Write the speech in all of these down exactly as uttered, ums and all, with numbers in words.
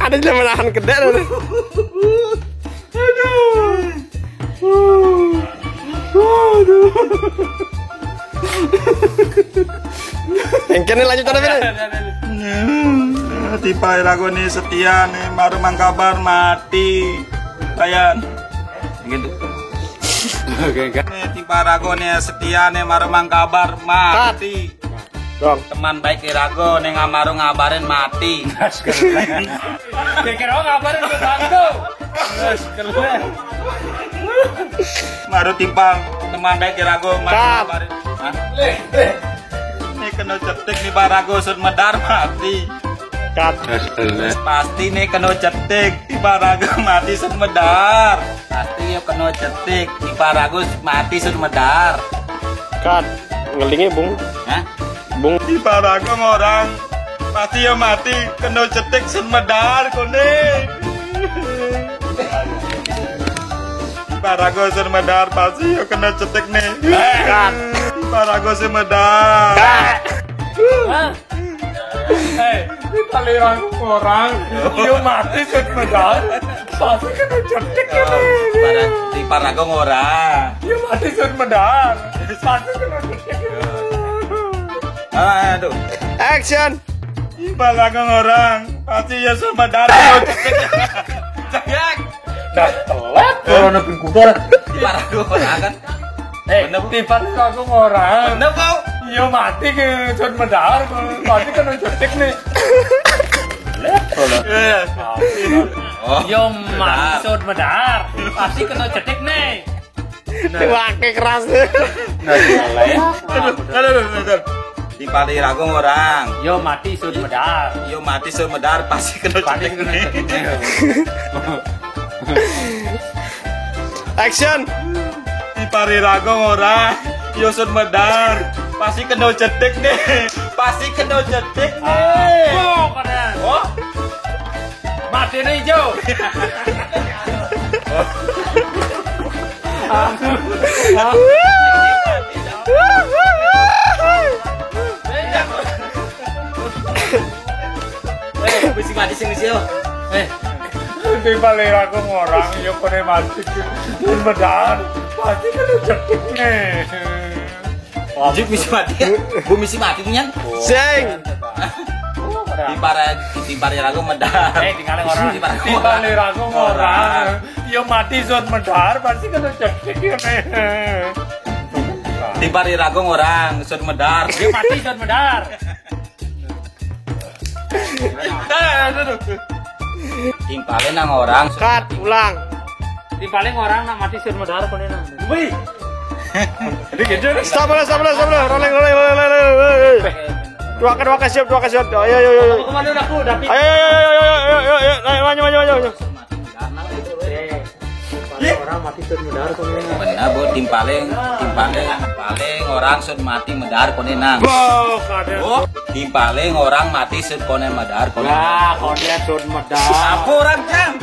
Ada yang menahan kedek tuh. Aduh. Aduh. Yang kene lanjut ada ini. Hmm, timpal rago nih setia nih, baru mangkabar mati. Kayak gitu. Oke, enggak. Nih, timpal rago nih setia nih, baru mangkabar mati. Dong. Teman baik irago ning amaru ngabarin mati. Kira-kira ngabarin ke Bando. Maru timpang teman baik irago maru ngabarin. Hah? Ini kena cetik nih barago sun medar mati. Kat. Pasti nih kena cetik di barago mati sun medar. Pasti ya kena cetik di barago mati sun medar. Kat. Ngelingnya, Bung. Hah? Bung. Di barago orang pasti ya mati kena cetik sun medar kone. Di barago sun medar pasti ya kena cetik nih. Kat. Di barago sun medar. Kat. Hei, di barago orang, yo mati sun medar. Pasti kena cetik ini. Para, di barago orang. Yo mati sun medar. Pasti kena cetik ini. Aduh. Action. Di barago orang, pasti ya sun medar. Sayang. Dah telat, corona ping kuda. Di barago orang kan. Eh, timpal rago orang. Bener, Bang. Yo mati ke sun medar, pasti kena cetik nih. Iya. Oh. Yo mati sun medar, pasti kena cetik nih. Wake keras. Aduh, aduh, aduh, aduh. Timpal rago orang. Yo mati sun medar. Yo mati sun medar, pasti kena cetik nih. Action. Di parirago ora, yo sun medar. Pasti kena cetik nih. Pasti kena cetik nih. Oh, kena. Oh. Mati nih, Jo. Eh, mesti mati sih, mesti, yo. Eh. Timpal rago orang, yo kena mati. Sun medar. Pasti kena cetik nih. Wajib misi mati ya. Gua misi mati tuh, Nyan. Sing. Di para, di para rago medar. Eh, tinggalin orang. Di para timpal rago orang. Yo mati sun medar, pasti kena cetik ya nih. Di para rago orang, sun medar. Yo mati sun medar. Dah, dah, dah, dah. Timpalin nang orang. Cut, ulang. Timpalin orang nak mati sun medar kone nang. Wih. Stop lah, stop lah, stop lah. Rolling, rolling, rolling, rolling, rolling. Dua ke, dua ke, siap, dua ke, siap. Ayo, ayo, ayo, ayo. Kemana udah aku, udah. Ayo, ayo, ayo, ayo, ayo, ayo, ayo, ayo, ayo, ayo. Orang mati sun medar kone nang. Bener, Bu, timpalin, timpalin, timpalin orang sun mati medar kone nang. Oh, kada. Oh, timpalin orang mati sun kone medar kone. Nah, kone sun medar. Apa orang, Jang?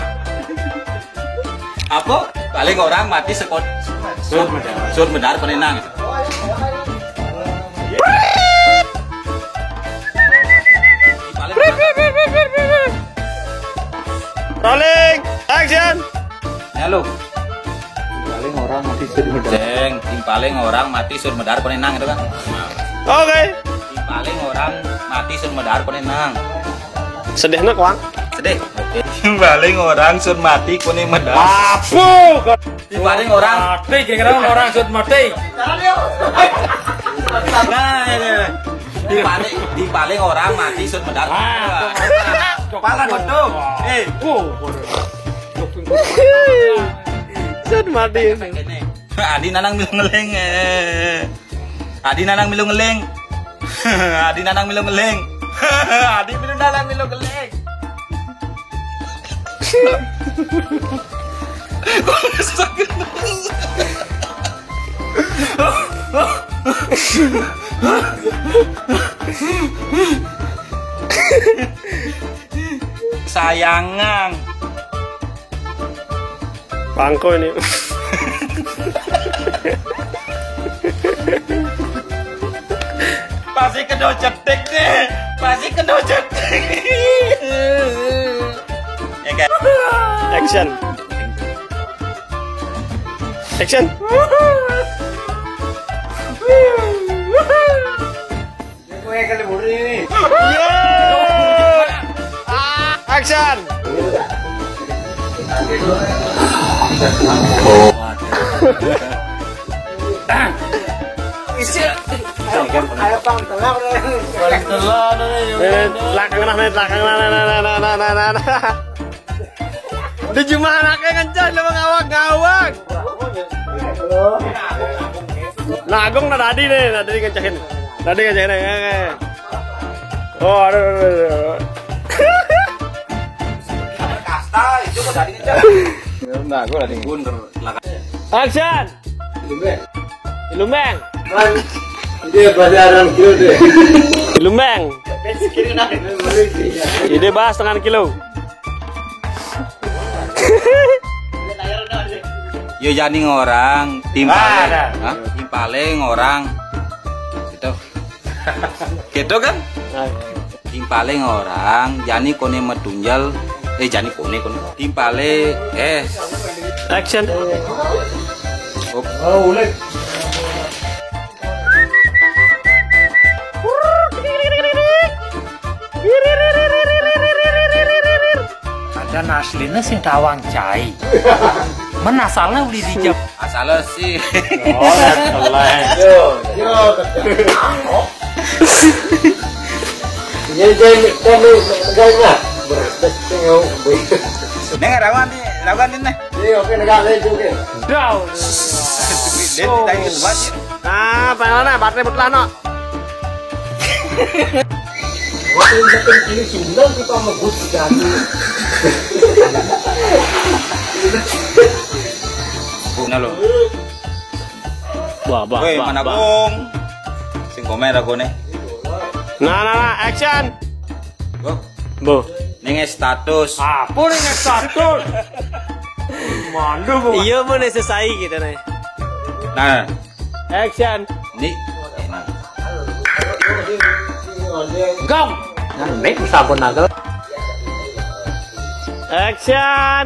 Apa? Paling orang mati sekot sun medar. Sun medar kone nang. Paling orang Rolling, action. Ya lo. Paling orang mati sun medar. Deng, timpalin orang mati sun medar kone nang itu kan. Oke. Timpalin orang mati sun medar kone nang. Sedihnya, Kuang. Sedih. Oke. Timpalin orang sun mati kone medar. Apa? Timpalin orang. Mati, kira orang sun mati. Nah, ini. Timpalin, timpalin orang mati sun medar. Ah, tuh. Pala godong. Eh. Oh, sun mati. Adi nanang milu ngeling. Eh. Adi nanang milu ngeling. Adi nanang milu ngeling. Adi milu nanang milu ngeling. Sayangan. Pangko ini. Pasti kena cetik nih. Pasti kena cetik. Action. Action. Yeay. Action. Ayo, Bang, tengah udah. Balik telah, nih, nih, nih, belakang nah, nih, belakang nah, nah, nah, nah, nah, nah, nah, nah. Di jumah anaknya ngencah, lu ngawak-ngawak. Nah, Agung nah tadi nih, nah tadi ngencahin. Tadi ngencahin, eh, eh. Oh, aduh, aduh, aduh, aduh. Kasta, itu kok tadi ngencah. Nah, gua tadi. Bunder, belakang. Action. Ilumbeng. Kan dia pelajaran kilo deh. Ilumbeng. Ide bahas setengah kilo. Yo jani ngorang, timpale. Ah, ada. Hah? Timpale ngorang. Gitu. Gitu kan? Ah. Timpale ngorang, jani kone metunjal, eh, jani kone, kone. Timpale, eh. Action. Op. Oh, ulit. Ada asline sing tawang cai. Men asalnya uli di Jep. Asale sih. Oh, seleng. Yo, yo. Ini jadi kami negara. Berarti. Neng rawan di, rawan di neh. Iya, oke, negara itu, oke. Dau. Dia tadi buat. Nah, pengen mana? Baterai betul, no. Ini sundal kita mebut jadi. Nah, lo. Wah, bah, woi, bah, mana bah. Bung? Sing komen aku nih. Nah, nah, nah, action. Bung. Bu. Ning status. Apa ning status? Malu, Bu. Iya, Bu, nih selesai gitu nih. Nah. Action. Nih. Gong. Nah, nih sabun naga. Action.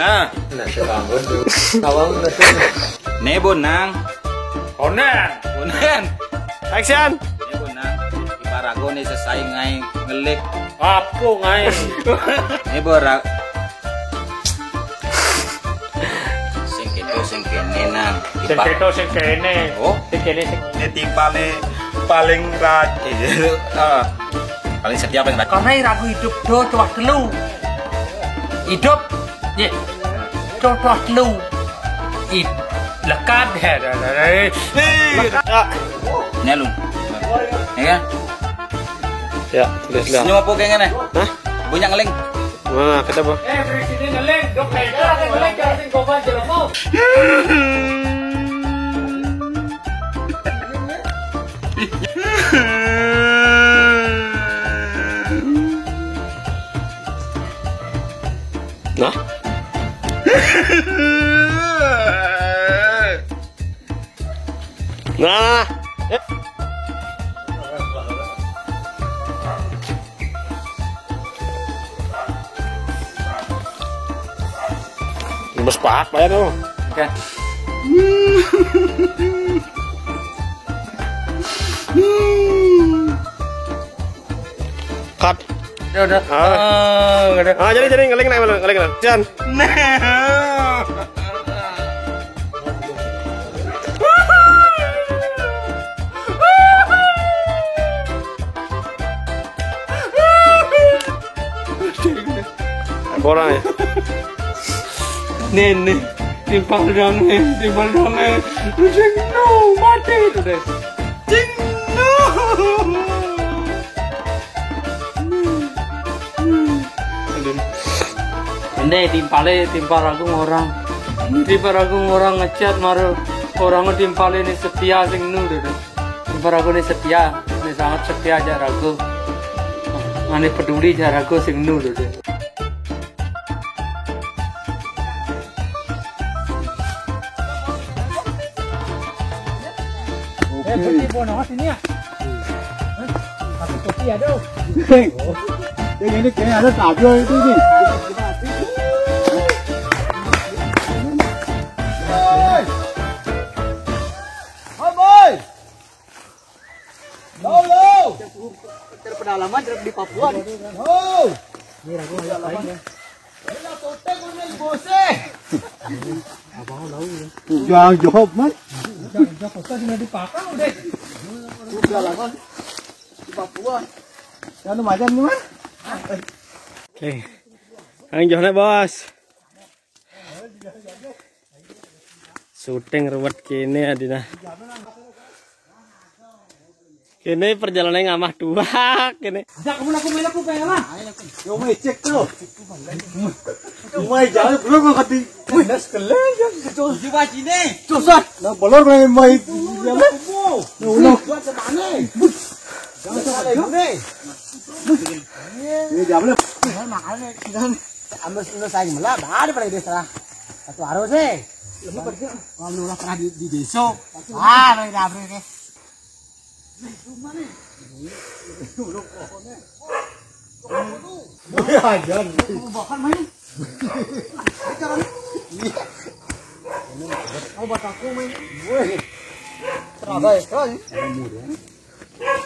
Nah. Nah, sabun tuh. Sabun tuh. Nih, Bu, nang. Onen. Onen. Action. Nih, Bu, nang. Ipar aku nih selesai ngai ngelik. Apa ngai? Nih, Bu, ra-, sing keto, sing kene, nang. Sing keto, sing kene. Oh. Sing kene, sing. Ini timpale paling rajin. Ah. Paling setia paling rajin. Karena ragu hidup do cowok telu. Hidup, ye. Cowok telu. Id-, lekat, he, he, he, he. Lekat. Ya. Ini lu. Ya kan? Ya, sudah, sudah. Senyum apa kayak gini? Hah? Banyak ngeling. Mana kita, Bang? Eh, beri sini ngeling, dok, kayak ngeling, jangan sing gombal jelemu. Nah. Nah, nah, nah. Eh. Bos pahat bayar tuh. Oke. Cut. Udah, udah. Ah. Oh, udah. Ah, jadi, jadi ngeling naik malu, ngeling naik. Jan. Nah. Apa orang ya? Nih, nih. Timpal dong, nih. Timpal dong, nih. Lu sing no, mati itu deh. Sing no. Ende timpale, timpal aku ngorang. Timpal aku ngorang ngechat maru orang timpale ini setia sing nu deh. Timpal aku ini setia, ini sangat setia aja ragu. Ini peduli aja ragu sing nu deh. Eh, berarti bono sini ya? Hah? Aku tuh. Iya dong. Yang ini kayaknya ada kabel itu nih. Hei, boy. Halo. Ter pedalaman, ter di Papua nih. Oh. Ini ragu ada apa ini? Ini lah, tote gue nih, bose. Abang tahu ya. Jangan jawab, man. Jangan jawab, tote sudah dipakang udah. Udah lah, man. Di Papua. Jangan macam ni, man. Oke. Kang Johna, Bos. Syuting ruwet kene adina. Kene perjalanan ngamah tuak kene. Ajak kamu aku main aku pengen lah. Yo, main cek tuh. Main jalan belum kau kati. Wih, das keleng ya gitu. Di wajine. Susah. Nah, belum main main. Kamu. Nah, udah. Buat semane. Jangan sampai gune. Ini jam lu. Makanya kita ambil dulu saya malah ada pada desa. Satu arus eh. Kalau ulah pernah di, di desa. Ah, main dapur deh. Iya, jangan. Mau bakar main. Sekarang. Iya. Mau bataku main. Weh. Terasa ya, kan?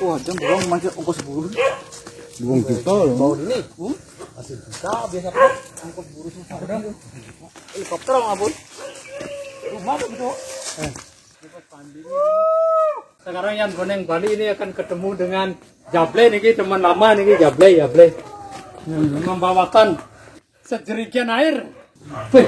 Wah, jam berapa masih ongkos bulu. Dua juta loh. Bau ini. Hmm? Masih bisa biasa, Pak. Ongkos bulu susah. Helikopter apa, Bun? Rumah tuh gitu. Eh. Sekarang yang Goneng Bali ini akan ketemu dengan Jable niki, teman lama niki, Jable, Jable. Hmm, membawakan sejerigen air. Wih.